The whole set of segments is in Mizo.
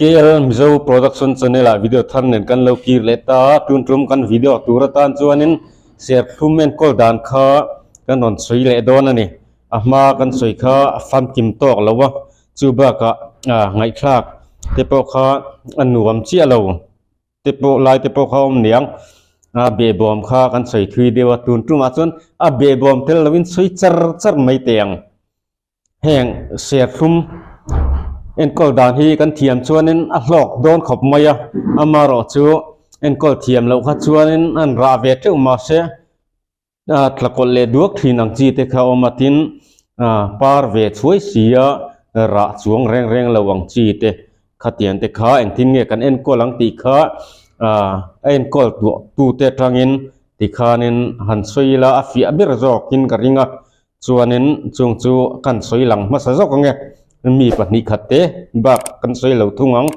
KL Mizo Production Channel ah video thar nen kan lo kir leh ta a, tun tum kan video tur atan chuanin serthlum enkawl dan kha kan rawn sawi leh dawn a ni. A hma kan sawi kha a famkim tawk lo a, chu bakah ngaihthlak te pawh kha a nuam chiah lo. Te pawh lai te pawh kha a awm niang a behbawm kha kan sawi thui deuh a tun tumah chuan a behbawm tel lovin sawi char char mai teh ang heng serthlum enkawl dan hi kan thiam chuanin a hlawk dawn khawp mai a amaherawhchu enkawl thiam loh kha chuanin an rah ve teuh mahse. Tla kawlh leh duak thin ang chi te kha a awm a tin par ve chhuai si a rah chuang reng reng lo ang chi te khatiang te kha engtin nge kan enkawl ang tih kha a enkawl tuah tu te atangin tikhanin han sawi ila a fiah ber zawkin ka ring a chuanin chung chu kan sawi lang hmasa zawk ang e mi pahnih khat te bak kan sawi lo thung ang.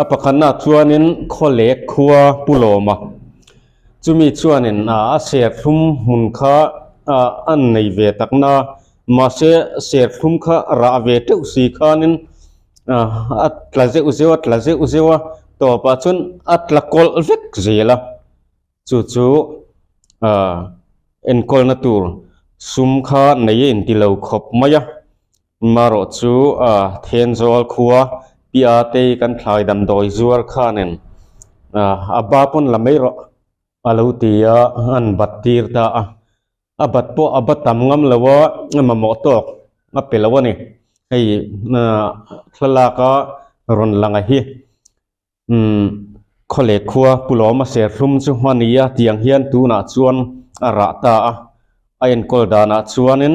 A pakhatnaah chuanin khawlek khua pu lawma. Chumi chuanin a serthlum hmun kha a nei ve tak na, mahse serthlum kha rah ve teuh si khanin a tla zeuh zeuh a, tla zeuh zeuh a, tawpah chuan a tla kawlh vek zel a, chu chu enkawlna tur sum kha nei a inti lo khawp mai a, marawh chu Thenzawl khua Pi Atei kan thlai damdawi zuar khanin a ba pawn la mai rawh a lo ti a, an bat tir ta a, a bat pawh a ba tam ngam lo a, a mamawh tawk a pe lo a ni, hei thlalak a rawn lang a hi. Umm khawleh khua Pu Lawma serthlum chu a ni a tiang hian tunah chuan a rah ta a, a enkawl danah chuanin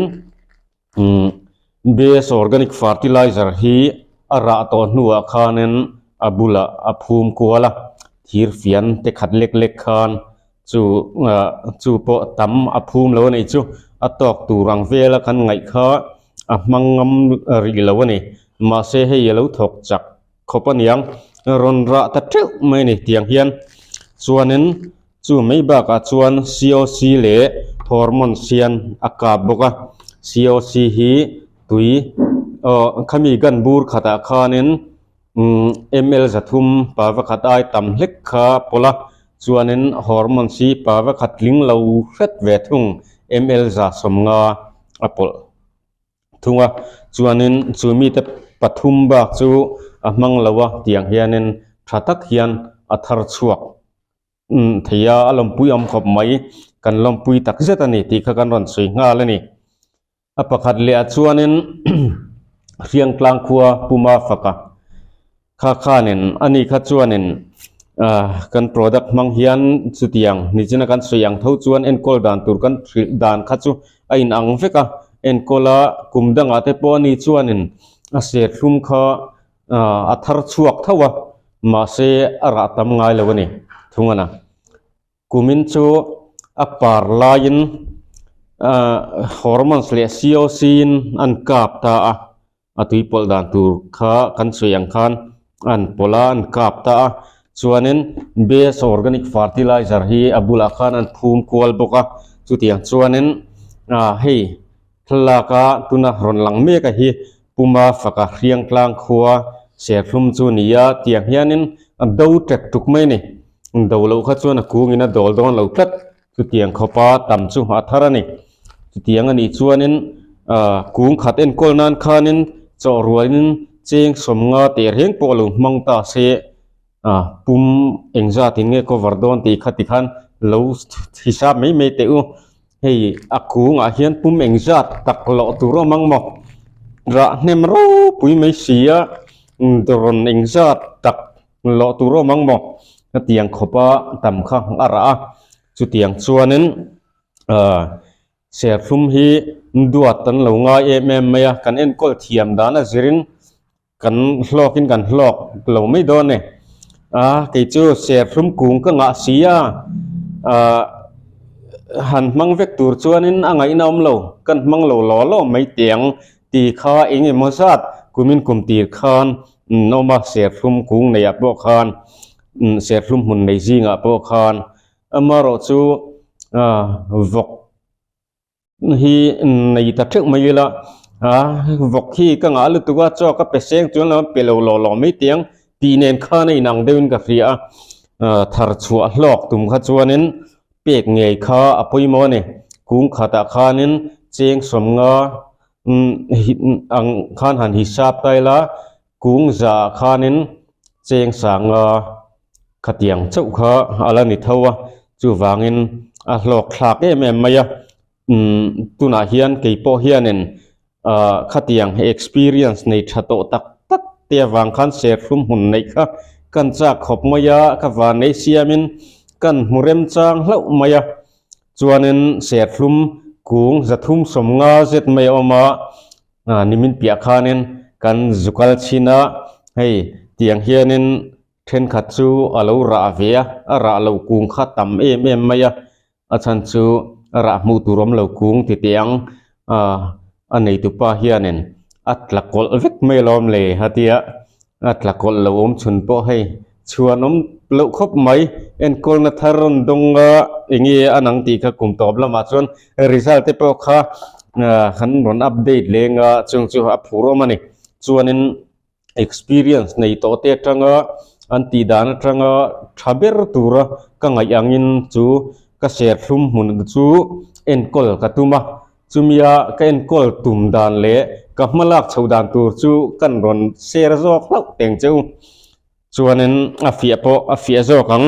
umm base organic fertilizer hi a rah tawh hnuah khanin a bulah a phum kual a, thir fian te khat lek lek khan chu ah chu pawh tam a phum lo a nih chu a tawk tur ang vela kan ngaih kha a hmang ngam rih lo a ni mahse hei a lo thawk chak. Khawp a niang, rawn rah ta teuh mai a ni tiang hian. Chuanin chu mai bakah chuan COC leh hormones hian a kap bawk a, COC hi tui aw khami gun bur khatah khanin umm ml zathum pava khat ai tam hlek kha a pawlh a, chuanin hormones hi pava khat tling lo hret ve thung ml 150 a pawlh. thung a chuanin chu mite pathum bak chu a hmang lo a tiang hianin tha tak hian a thar chhuak umm thei a a lawmpui awm khawp mai kan lawmpui tak zet a ni tih kha kan rawn sawi nghal a ni a pakhat leh ah chuanin hriangtlang khua puma faka Kha khanin ani kha chuanin ah kan product hmang hian chutiang nichina kan sawi ang tho chuan enkawl dan tur kan hrilh dan kha chu a inang vek a, enkawl a kum dangah te pawh ani chuanin a serthlum kha ah a thar chhuak tho a mahse a rah tam ngai lo a ni thung a na. Kumin chu a par laiin ah hormones leh COC in an kap ta a. A tui pawlh dan tur kha kan sawi ang khan an pawlh a an kap ta a chuanin base organic fertilizer hi a bulah khan an phum kual bawk a chutiang chuanin ah hei thlalak a tuna rawn lang mek a hi puma faka hriang tlang khua serthlum chu a ni a tiang hianin a do tek tuk mai a ni do loh kha chuan a kungin a dawl dawn lo tlat. Chutiang khawpa tam chu a thar a ni. Chutiang a nih chuanin ah kung khat enkawl nan khanin chaw rualin cheng sawmnga teh reng pawh lo hmang ta se ah pum engzat in nge cover dawn tih kha tikhan lo hisap mai mai teh u. Hei a kungah hian pum engzat tak loh tur awm ang maw? Rah hnem ropui mai si a rawn engzat tak Loh tur awm ang maw? Hetiang khawpa tam kha a rah a, chutiang chuanin aah serthlum hi duat an lo ngai em em mai a, kan enkawl thiam dan a zirin kan hlawkin kan hlawk lo mai dawn e. A kei chu serthlum kung ka ngah si a, aah han hmang vek tur chuanin a ngaihna awm lo, kan hmang lo law law mai teh ang tih kha eng emaw zat kumin kum tir khan Nawm a, serthlum kung neiah pawh khan, serthlum hmun nei zingah pawh khan amaherawh chu vawk hi nei ta theuh mai ila. A vawk hi ka ngah lutuk a chaw ka pe seng chuan lo an pe lo lawh lawh mai teh ang tih nen khan a inang deuhin ka hria a thar chhuah hlawk tum kha chuanin pek ngei kha a pawimawh a ni kung khatah khanin cheng sawmnga ang khan han hisap ta ila kung zah ah khanin cheng sanga khatiang chauh kha a la ni tho a chuvangin a hlawk thlak em em mai a umm tunah hian kei pawh hianin ahh khatiang experience nei tha tawh tak tak te avang khan serthlum hmun neih kha kan chak khawp mai a ka van nei siamin kan hmu remchang hlauh mai a chuanin serthlum kung zathum sawmnga zet mai a awm a ah nimin piah khanin kan zu kal chhin a hei tiang hianin thenkhat chu a lo rah ve a a rah lo kung kha tam em em mai a a chhan chu a rah hmuh tur awm lo kung ti teh ang ah a neitupa hianin a tla kawlh vek mai alawm le a tia a tla kawlh lo awm chhun pawh hei chhuan awm loh khawp mai enkawlna thar rawn dawng a enge a nang tih kha kum tawp lamah chuan result te pawh kha ah kan rawn update leng a chung chu a phur awm a ni chuanin experience nei tawh te atanga an tih dan atanga tha ber tura ka ngaih angin chu ka serthlum hmun chu enkawl ka tum a chumia ka enkawl tum dan leh ka hma lak chhoh dan tur chu kan rawn share zawk hlauh teng che u chuanin a fiah pawh a fiah zawk ang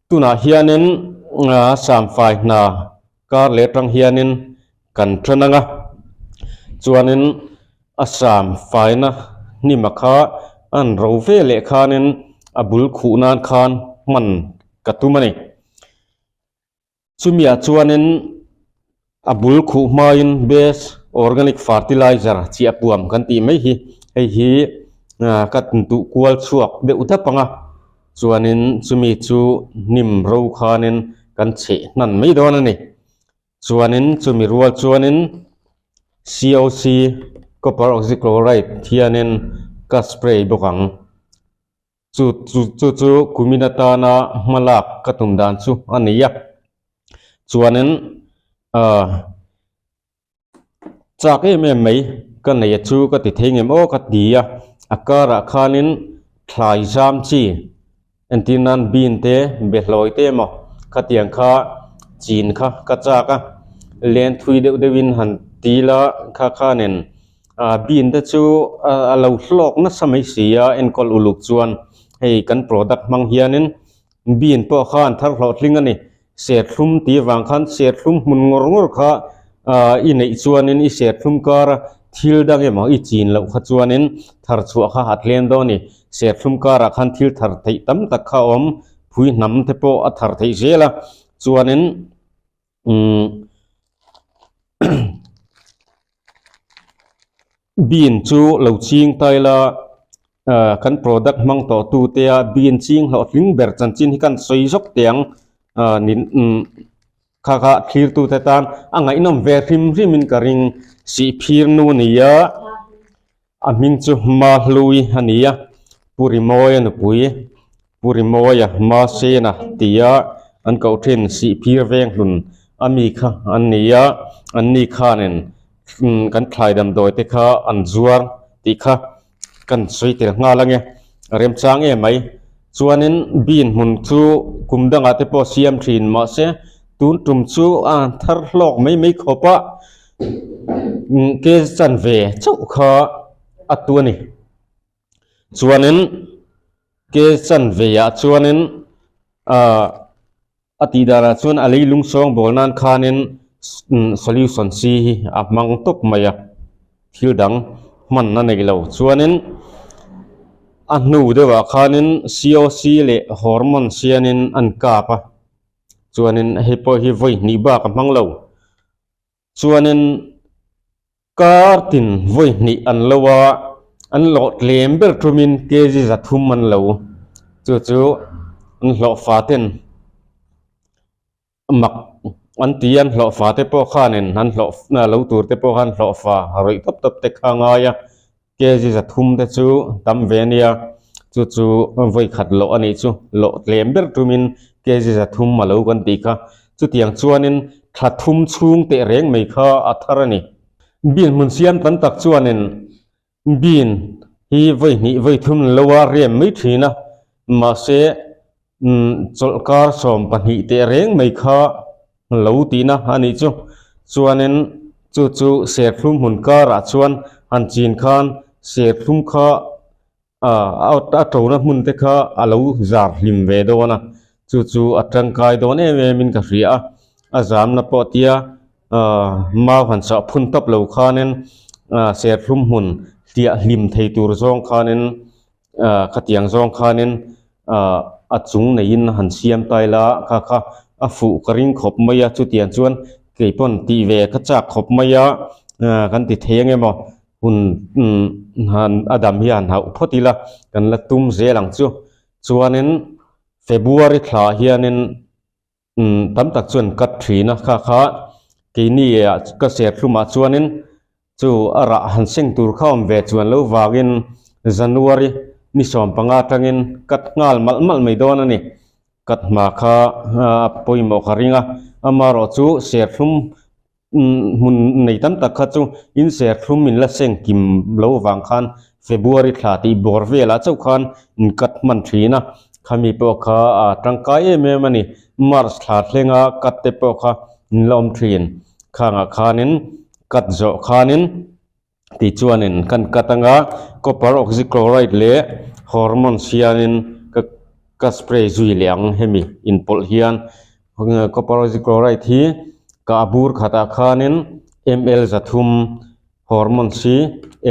tunah hianin ah samfai hna kar leh atang hianin kan then ang a chuanin a sam faina hnima kha an ro ve leh khanin a bul khuh nan khan hman ka tum a ni chumi ah chuanin a bul khuh hmain best organic fertilizer chiah puam kan tih mai hi hei hi ah ka tuh kual chhuak deuh dap ang a chuanin chumi chu hnim ro khanin kan chheh hnan mai dawn a ni. Chuanin chumi rual chuanin COC copper oxychloride hianin ka spray bawk ang. Chu chu chu chu kumin atana hma lak ka tum dan chu a ni a. Chuanin ah chak em em mai ka nei a chu ka ti thei ngem aw ka ti a. A karah khanin thlai zam chi Entir nan bean te behlawi te emaw khatiang kha chin kha ka chak a len thui deuh deuh in han til a kha khanin ah bean te chu a lo hlawk nasa mai si a enkawl uluk chuan hei kan product hmang hianin bean pawh kha an thar hlawhtling a ni serthlum tih avang khan serthlum hmun ngawr ngawr kha ah i neih chuanin i serthlum kar a thil dang emaw i chin loh kha chuanin thar chhuah kha a tlem dawn a ni serthlum karah khan thil thar theih tam tak kha a awm phui hnam te pawh a thar theih zel a chuanin umm bean chu lo ching ta ila ah kan product hmang tawh tu te a bean ching hlawhtling ber chanchin hi kan sawi zawk teh ang ah ni umm kha kha thlir tu te tan a ngaihnawm ve hrim hrim in ka ring sihphir nu a ni a a hming chu Mahlui a ni a Pu Rimawia nupui Pu Rimawia Masena tia an koh thin Sihphir Venghlun a mi kha an ni a an ni khanin kan thlai damdawi te kha an zuar tih kha kan sawi tel nghal ange a remchang em mai chuanin bean hmun chu kum dangah te pawh siam thin mahse tun tum chu a thar hlawk mai mai khawp a ke chanve chauh kha a tu a ni chuanin ke chanve ah chuanin ahh a tih danah chuan a leilung sawng bawl nan khanin solution c hi a hmang tawp mai a thil dang hman a nei lo chuanin a hnu deuhah khanin coc leh hormone sianin an kap a chuanin hei pawh hi vawi hnih bak a hmang lo chuanin kar tin vawi hnih an lo a an hlawh tlem ber thumin kg 300 an lo chu chu an hlawh fa ten mak an ti a an hlawh fa te pawh khanin an hlawh lo tur te pawh khan hlawh fa rawih tawp tawp te kha a ngai a kg 300 te chu tam ve a nia chu chu vawi khat loh a nih chu loh tlem ber tumin kg 300 a lo kan tih kha chutiang chuanin thla thum chhung teh reng mai kha a thar a ni. Bean hmun siam tam tak chuanin bean hi vawi hnih vawi thum lo a rem mai thin a, mahse chawlhkar 12 teh reng mai kha lo tihna a nih chu. Chuanin chu chu serthlum hmun karah chuan han chin khan serthlum kha a tona hmun te kha a lo zar hlim ve dawn a, chu chu a tangkai dawn em em in ka hria a, a zamna pawh tia mau han chah phun tawp lo khanin serthlum hmun hliah hlim thei tur zawng khanin khatiang zawng khanin a chung neiin han siam ta ila kha kha a fuh ka ring khawp mai a, chutiang chuan keipawn tih ve ka chak khawp mai a, kan ti thei ang emaw Hun han a dam hi han hauh phawt ila kan la tum zel ang chu. Chuanin February thla hianin tam tak chuan cut thin a, kha kha keini ah ka serthlumah chuanin chu a rah han seng tur kha awm ve chuan lo vangin January ni 15 atangin cut nghal malh malh mai dawn a ni. Cut hma kha a pawimawh ka ring a, amaherawh chu serthlum Hmun nei tam tak kha chu in serthlum in la seng kim lo vang khan February thla tih bawr velah chauh khan in cut hman thin a, khami pawh kha a tangkai em em a ni. March thla thlenga cut te pawh kha in la awm thin. Khangah khanin cut zawh khanin Tichuanin kan cut anga copper oxychloride leh hormones hianin ka ka spray zui leh ang hemi inpawlh hian copper oxychloride hi ka a bur khatah khanin ml 300 hormones hi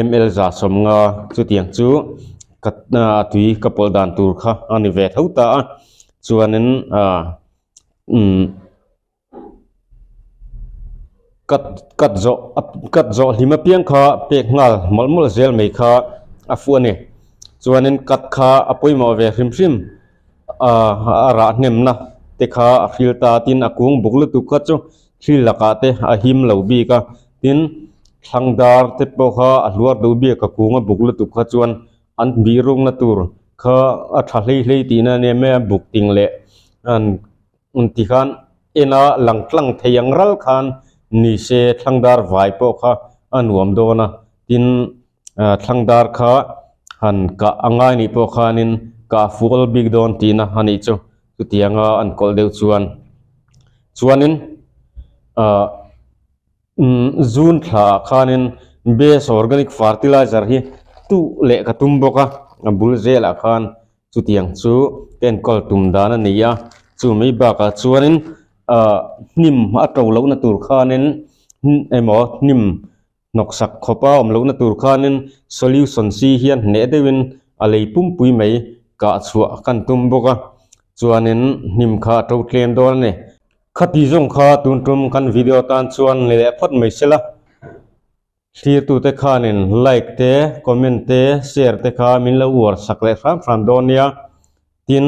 ml 150 chutiang chu ka a tui ka pawlh dan tur kha a ni ve tho ta a chuanin ah umm. Cut cut zawh cut zawh hlim apiang kha pek nghal mawlh mawlh zel mai kha a fuh a ni. Chuanin cut kha a pawimawh ve hrim hrim ah a rah hnemna te kha a hril ta tin a kung buk lutuk kha chu thil lakah te a him lo bik a, tin thlang dar te pawh kha a hluar duh bik a kung a buk lutuk kha chuan an bih rukna tur kha a tha hlei hlei tihna a nia mai a buk ting leh an. Ti khan ena lang tlang thei ang ral khan ni se thlangdar vai pawh kha a nuam dawn a, tin thlangdar kha han kah a ngai nih pawh khanin kah fual bik dawn tihna a nih chu chutianga an kawlh deuh chuan. Chuanin ah June thla ah khanin base organic fertilizer hi tuh leh ka tum bawk a, a bul zelah khan Chutiang chu ka enkawl tum dan a ni a, chu mai bakah chuanin ahh hnim a to lohna tur khanin emaw hnim hnawksak khawpa awm lohna tur khanin solution si hian hneh deuhin a lei pumpui mai kah chhuah kan tum bawk a, chuanin hnim kha a to tlem dawn a ni. Khati zawng kha tun tum kan video tan chuan ni leh phawt mai sela. Thlirtute khanin like te, comment te, share te kha min lo uar sak leh hram hram dawn nia. Tin,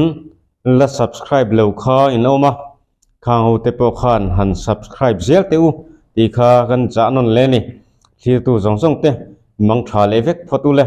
la subscribe lo kha in awm a, khang ho te pawh khan han subscribe zel teh u tih kha kan chah nawn le ni. Thlirtu zawng zawng te mang tha leh vek phawt u le.